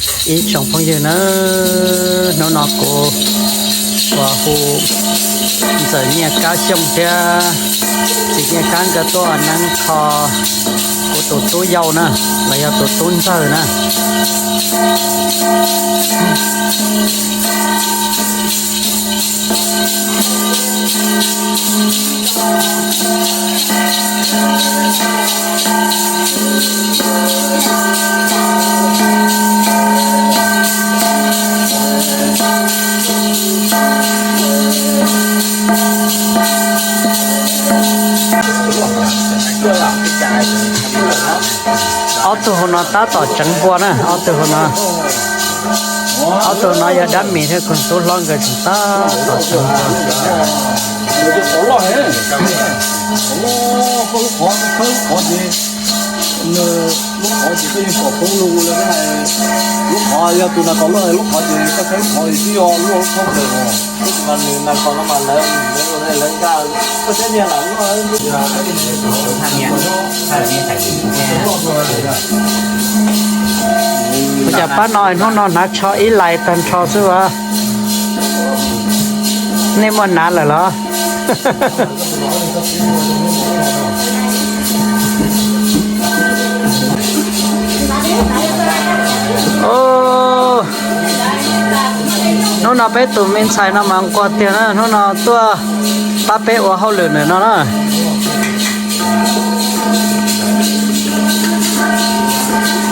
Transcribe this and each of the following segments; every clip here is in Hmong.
Ib tsoom phooj ywg na, hnub no kuv uas hu Ntxawm Nyiaj Kab Xyooj thiab Txiv Nyiaj Kab nkawd tuaj neeb kho kuv tus tub yau na, los yog tus tub ntxawg na. Ob tug hauv no tab tom tseev npua na, ob tug hauv no, ob tug no yog dab mis thiab kuv tub hlob nkawd tseem tab tom tseev npua. Lub qhov ces koj yeej pom poob lug lawm, lub qhov yog tus nas kos loj, lub qhov ces koj saib qhov twb yog luaj lub thoob plaws os. Tus nas kos no mas lawv, lawv nkag, koj saib niag lam loj. Ua cas pab no hnub no hnav tsho ib lais tag nrho xwb as? Nej muaj nav lawm los? Hnub no peb tus me ntxhais no mas nquag tiag na, hnub no tuaj pab peb ua hauj lwm ntawm no na.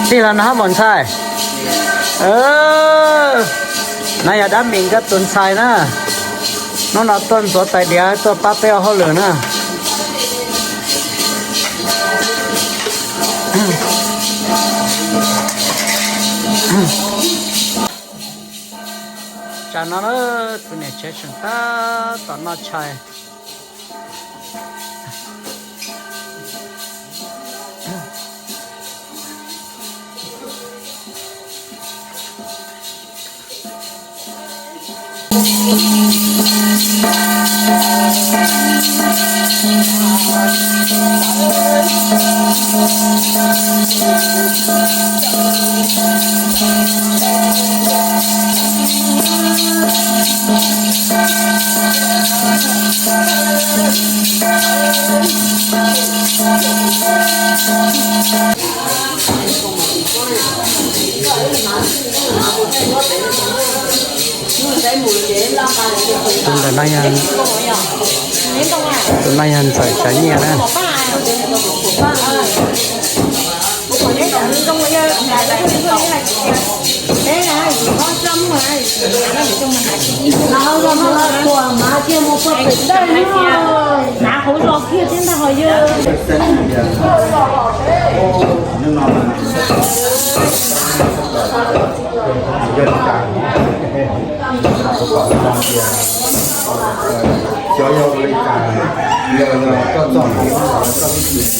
Tig los no hab maum ntxhais. No yog dab mis nkawd tus ntxhais na. Hnub no tuaj ntxuav tais diav tuaj pab peb ua hauj lwm na. Tsam no na, tus niam tsev tseem tab tom noj tshais. Tus ntawm no yog, tus no yog ntxawm Tsav Nyiaj na. Cov yog ua li cas, yog koj txoj hmoov, koj twb tsis,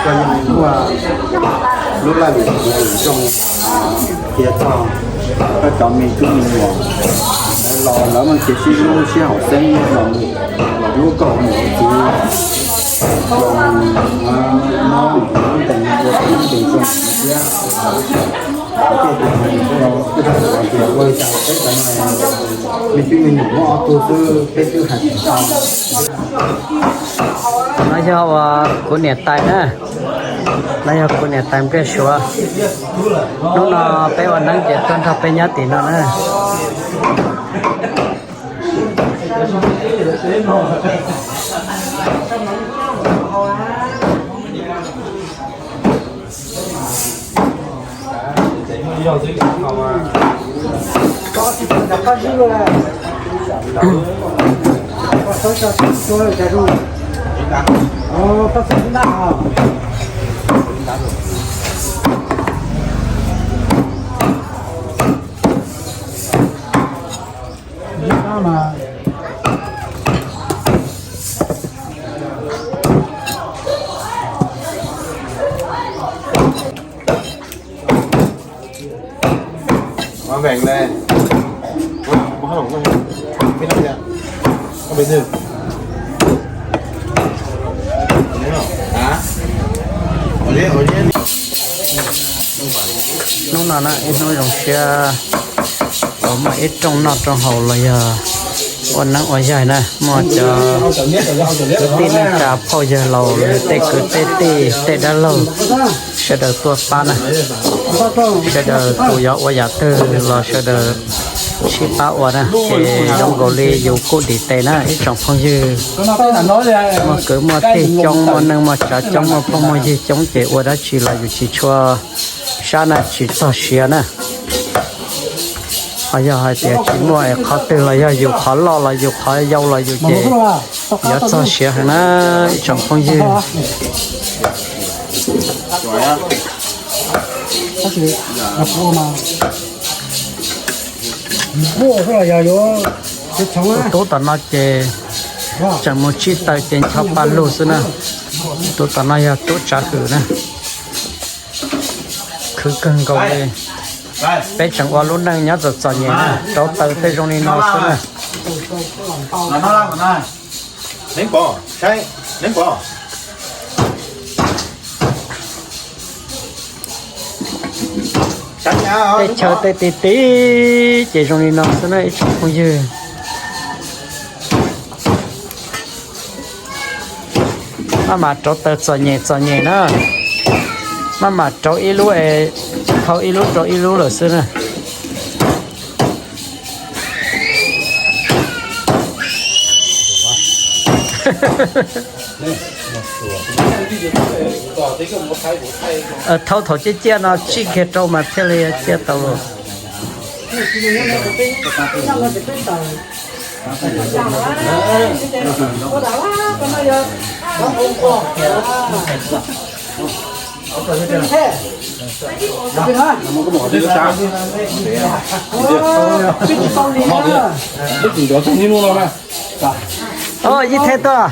koj yeej muaj lub laj lim tus zoo qhia txog koj cov me tub me nyuam, lawv los lawv mam cia sib hlub sib haum xeeb los mus, lub koj mus ua txiv, mob lub ntees ua tus ntees zoo thiab. Ces tus ntawd tias ua li cas peb cov no me tub me nyuam muaj ob tug xwb peb twb hais tsis tau. No yog uas kuv niam tais na, no yog kuv niam tais Npliaj Suav. Hnub no peb ua neeb ces tuaj nrog peb nyob tim no na. Hnub no na ib hnub zoo siab uas muaj ib rooj noj rooj haus los yog ua neeb ua yaig na, muaj cov kwv tij neej tsa phauj yawg laus los yog tej kwv tej tij tej dab laug sawv daws tuaj pab na. Sawv daws tus yuav ua yam twg los sawv daws sib pab ua na, ces zoo nkaus li yus kuj dim tes na ib tsoom phooj ywg. Muaj kwv muaj tij coob, muaj neej muaj tsav coob, muaj phooj muaj ywg coob ces ua dab tsi los yus tsis tshua sab na, tsis txog siav na. Ho yog hais tias tsis muaj qhov twg los yog yus qhov loj los yus qhov yau los yus ces yuav txog siav heev na ib tsoom phooj ywg. Tus tub tom no ces tseem mus tsib taws ces ncho pa lug xwb na. Tus tub tom no yog tub tsav hwm na. Khwv kawg nkaus li. Peb tseem ua lub neej nyob txom txom nyem na, rauv taws tej zoo li no xwb na. Tej chaw tej ti ti ces zoo li no xwb na ib tsoom phooj ywg. Maj mam rauv taws txom nyem txom nyem na. Maj mam rauv ib lub es thau ib lub rau ib lub lawm xwb na. Thau thaum ciaj ciaj no tsij kiag rau mas thiaj li ciaj tau. Ib thej tuaj.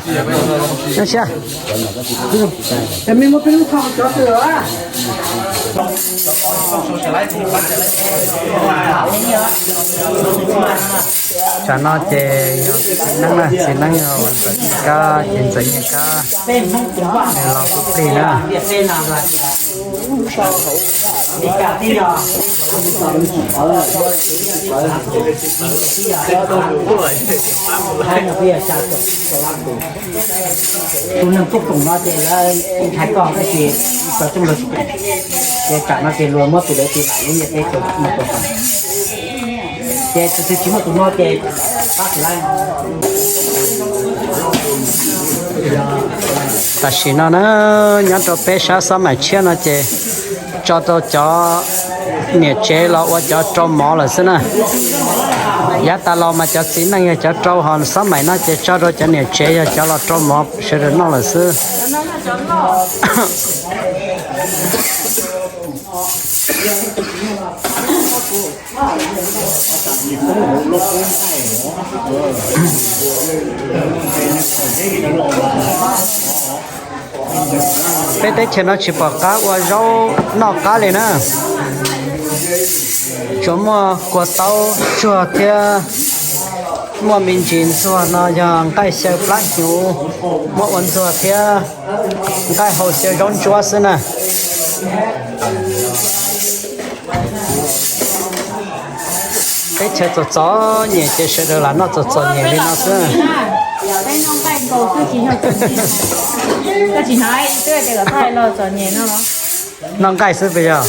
Tsam no ces yog txiv neeb na, txiv neeb yog ua ntxawm nyiaj kab ces ntxawm nyiaj kab nws los kuj plig na. Tus neeg tuaj koom no ces lawv ntshai koj tab sis txog tsooj lawv tsis koom. Ces tsam no ces luag muab tus lawv tus lam lub ntiaj teb tau mus rau tas. Ces tus twg tsis muaj tus no ces pab xwb lauj. Tam sim no na, nyob rau peb sab xab maim tshiab no ces tso rau cov niam tsev los ua cov rau mov lawm xwb na. Yav tas los mas cov txiv neej yog cov rau, ho xab maim no ces tso rau cov niam tsev yog cov los rau mov sawv daws noj lawm xwb. Peb teb chaws no tsis pom qab ua zaub noj qab li na. Tsuas muaj kua taub tsuag thiab muaj me ntsis ntxuag no yog nqaij xyaw plab hnyuv, muab ua ntxuag thiab nqaij hau xyaw zaub ntsuab xwb na. Teb chaws txom txom nyem ces sawv daws lam noj txom txom nyem li no xwb. Noj nqaij xwb puas yog?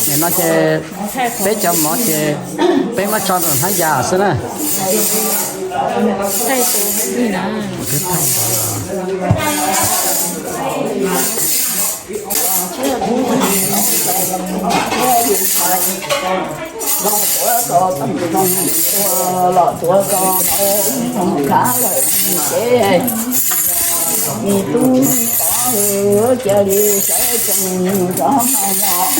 Nim no ces peb cov mov ces peb muab tso rau hnab yas xwb na. Los tuav ko tau zoo zoo khav lawm ces, nws tub nws pov hwm cia li sawv tsees rov hauv los,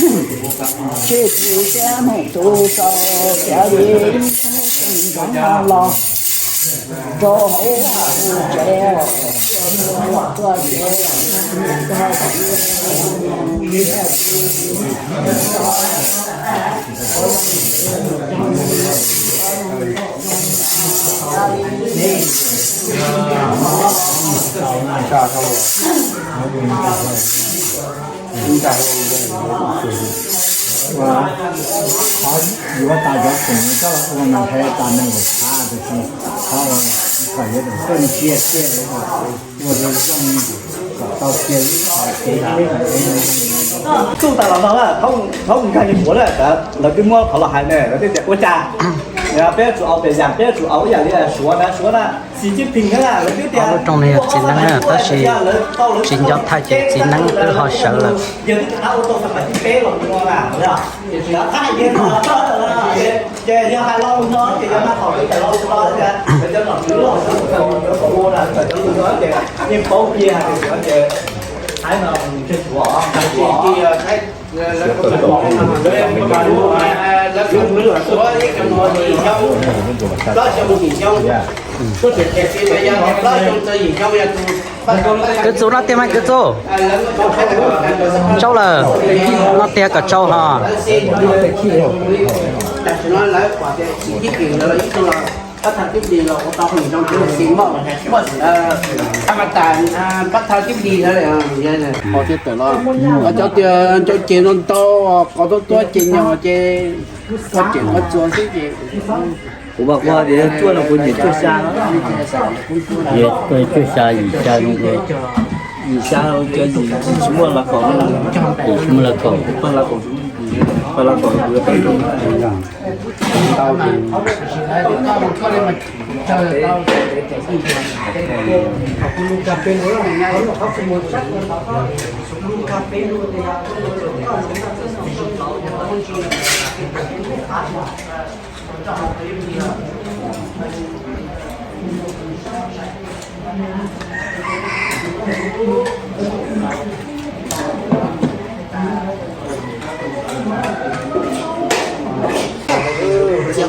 tseg tsis siab mus tu so cia li sawv tsees rov hauv los. Rau hauv tsev, tuaj tsev. Qhov yuav tas cov khoom coj los ua mas ntshe tas nees nkaum phav, tiam sis qhov uas kom yuav tau koj ntsia tiag ua zoo kom tau kiag ib qho kev txuj tas los no na, thaub nkag li muav na, lawv twb muab qhov los hais ne, lawv twb tias ua cas peb yuav tsum au pes yam, peb yuav tsum au ib yam li Suav na, Suav na, Xi Jinping na, lawv twb tias lub rooj no yog txiv neeb na, tab sis tsis nco thaij ces txiv neeb twb ho sawv lawm. Ces yog hais lo lus no ces yog mas thaum twg cov laus tso ces cov nom tswv los cov ua cov lus no ces yeej paub kiag tias cov ces Thaib no ntsej tuav. Kwv txuv no tiag mas kwv txuv. Tsau lawm, no tiag kom tsau ho. Cov tias ncau ces no ntau, qhov tuaj tuaj ces nyiam ces qhov tseem qhov txuas xwb ces kuv mas kuv tias cuaj no kuv nyiam cuaj xya no. Cuaj xya yim xya, yim xya, tsis muaj las kaum, tsis muaj las kaum, paj las kaum, paj las kaum. Tuaj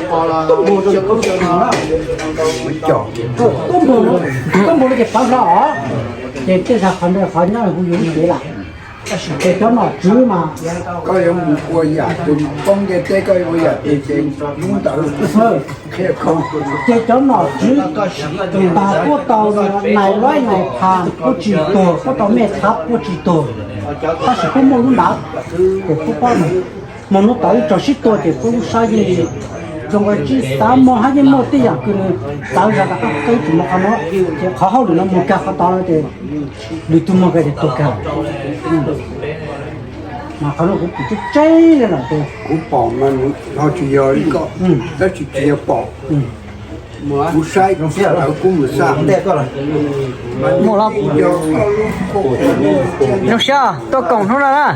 npog no ces pab hlo os, ces tej zag qhov ntawd qhov nyob kuv yuav ib kev lawm. Ces cov nom tswv mas koj yuav mus ua yam twg, poob ntiaj teb koj yuav ua yam twg ces lub ntawd qhia koj. Ces cov nom tswv tus ntag tuaj tau nais loib nais phas kuj tsis tuag, tuaj tau mej txhab kuj tsis tuag, tab sis kuj muaj lub ntawd. Ces kuj paub mus hnub tawd ib tsoom sib tua ces kuj lub sab yeej zoo nkaus tsis xav muaj hab yeej muaj tej yam kws nws txawv zog rov qab qeb tsis muaj qhov no, ces qhov hauj lwm no mus kag qhov tod no ces lwm tus muag kag ces tuag kag. Mas qhov no kuv pum tseeb tseeb li lawm ces kuv pom mas ho tsis yog li koj, tab sis tsis yog pom. Kuv saib lawv kuj mus xaj. Muaj los, zoo siab tuaj koom hnub no na.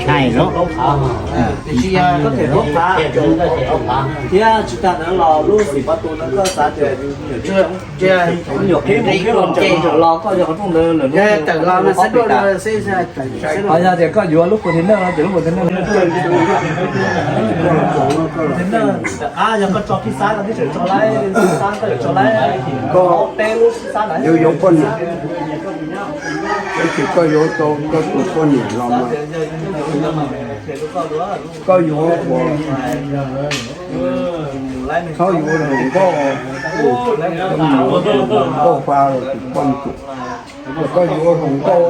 Hais no, tiam sis yog koj them plaub phav thiab tsis tag ntawd los lub xim pov tus no koj xav tias nyuam qhib mus qhib los ntawm los koj yog qhov rooj ntawd lawm, tawm los no xab duaj no xwb. Ho yog tias koj yuav lub container no ces lub container, container rov qab yog koj tso phij xab no twb tseem tso laib, xab koj yuav tso laib, koj teb lub xab na yuav yuav poj niam, tab sis koj yuav tau koj tus poj niam los mas koj yuav ua, txhob yuav hluas nkauj, hluas nkauj fa los tus poj ntsuam, koj yuav hluas nkauj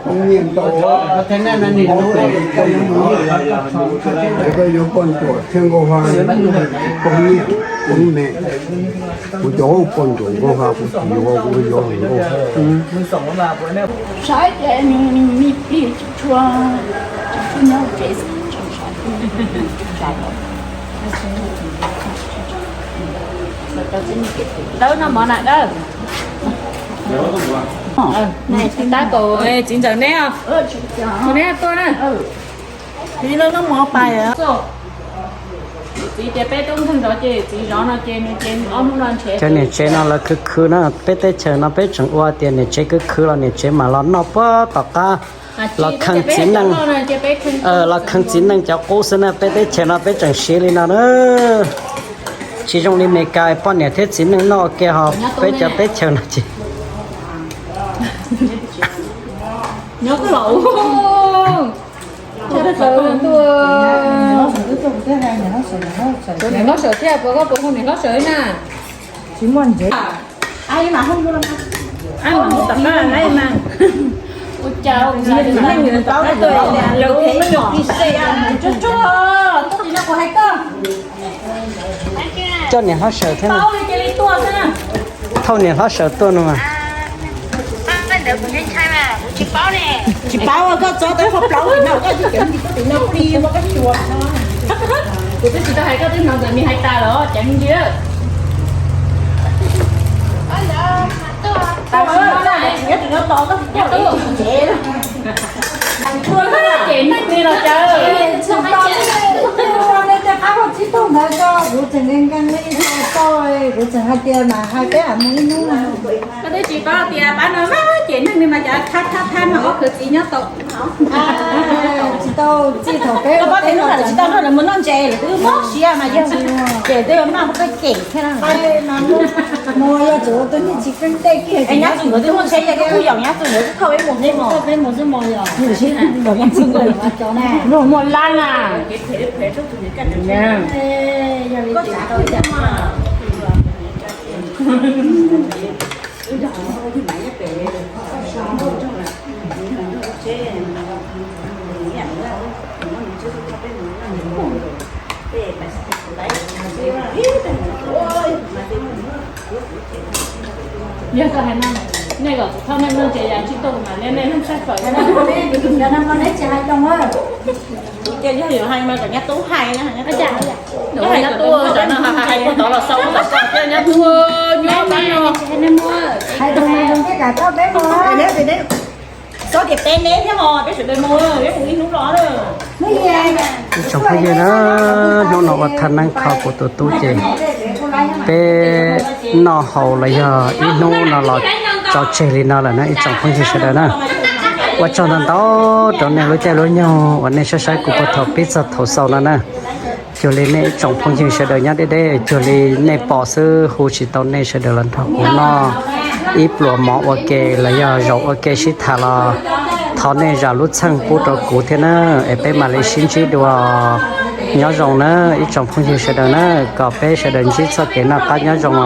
poob nyiaj ntau, koj yuav poj ntsuam thiab nkauj fa poob nyiaj poob me. Kuv cov poj ntsuam nkauj fa kuv tsis yuav, kuv yuav hluas nkauj. Saib ces nws me plig tsis tshua, tsis tshua nyob tsev. Dawb no mov na dawb. Tab kaum txiv ntxawm neb, neb tuaj na. Txiv tias peb tub nkeeg zov ces txiv zov no ces nws ces ob hnub no ntshe. Cov niam tsev no lawv khwv khwv na, peb teb chaws no peb tseem ua tias niam tsev khwv khwv los niam tsev mam los noj puag tom qab, los kheej txiv neej, los kheej txiv neej cov qub xwb na. Peb teb chaws no peb tseem siv li no na. Tsis zoo li Meskas poj niam thiab txiv neej noj ua ke ho peb cov teb chaws no ces. Nyob koj los ua. Ntuj, tus niam hlob sawv thiab, puas koj puas hu niam hlob sawv na? Tsis muaj ntsev. Ai mas hu, ai mas hu tom qab ai mas. Ua cas laus tsuag tsuag, tub tim no kuv hais koj. Coj niam hlob sawv thiab na. Thauj niam hlob sawv tuaj no mas. Tsis paub, koj txov tau qhov plaub tim no, koj tsis cov tim no plig muab koj xyuas no. Kuv twb tsis tau hais koj twb hnov ntawm nws hais tas los ceev ntsis. Tsis nyob tim no tos koj tsis coj tsev. Ces neeg li los cas. Tsis tau, tsis tau, kuv tseem nkees nkees li, kuv tseem hais tias mas hais peb mus ib hnub no. Koj twb tsis paub tias pab no ces neeg li mas cas thab thab thab no ob khwv txiv nyob tau. Tsis tau, txij thaum peb ua teb no tsis tau nrog lawv mus noj ntses, lawv twb mob siab mas yog ces twb maj muab koj cem thiab. Mus yog tsum ua tus niag tsis keej tej kiag es nyab txwv nkawd twb muaj tsheb, yog twb kuj yaum nyab txwv nkawd twb thauj peb mus xwb mos. Thauj peb mus xwb mos yog. Nyab txwv nkawd, luag muaj lab na. Yog koj hais no, nej kom kuv thauj nej noj ntses yam tsis tuaj mas nej nej noj tshais fawm. Ces yog yuav hais mas kom nyab tub hais na. Nyab tub, nyab tub, nyab tub, nyab tub, nyab tub, hais tus mas zoo tej kam tau peb mus. Txhob tias peb neb thiab ho peb sawv daws mus, peb mus ib hnub los lawm. Ib tsoom phooj ywg na, hnub no ua thaj neeb kho kuv tus tub ces peb noj haus los yog ib hnub no los tso tseg li no lawm na ib tsoom phooj ywg sawv daws na. Ua tsaug ntau ntau rau nej lub caij lub nyoog uas nej saib saib kuv puag thaum pib txog thaum xaus no na. Cuag li nej ib tsoom phooj ywg sawv daws nyob deb deb, cuag li nej pom xwb hu tsis tau nej sawv daws los nrog kuv noj ib pluas mov ua ke los yog zaum ua ke sib tham los thov nej zam lub txim pub rau kuv thiab na, es peb mam li sib ntsib dua. Nyob zoo na ib tsoom phooj ywg sawv daws na, kom peb sawv daws ntsib txoj kev noj qab nyob zoo os.